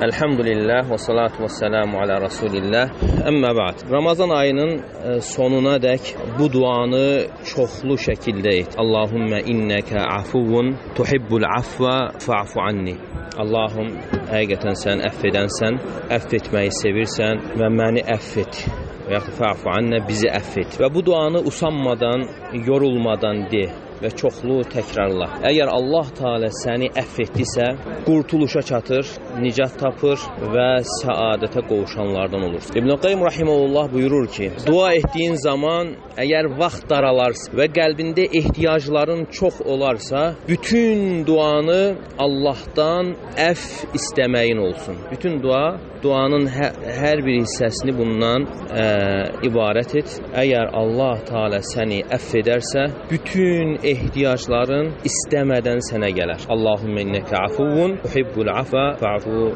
Elhamdülillah və salatu və selamu alə Rasulillah. Əmmə ba'd. Ramazan ayının sonuna dək bu duanı çoxlu şəkildə et. Allahümmə innəkə afuvun tuhibbul afva fa'fu anni. Allahım, həqiqətən sən əfv edənsən, əfv etməyi sevirsən və məni əfv et. Və yaxud fa'fu annə, bizi əfv et. Və bu duanı usanmadan, yorulmadan de və çoxlu təkrarla. Əgər Allah Teala səni əfv etdisə, qurtuluşa çatır, nicat tapır və səadətə qovuşanlardan olursun. İbn Qayyim rahimehullah buyurur ki, dua etdiyin zaman əgər vaxt daralarsa və qəlbində ehtiyacların çox olarsa, bütün duanı Allahdan əfv istəməyin olsun. Bütün dua, duanın hər bir hissəsini bundan ibarət et. Əgər Allah Teala səni əfv edərsə, bütün ehtiyacların istəmədən sənə gələr. Allahümme innəkə afuvun tuhibbul afa fa'fu.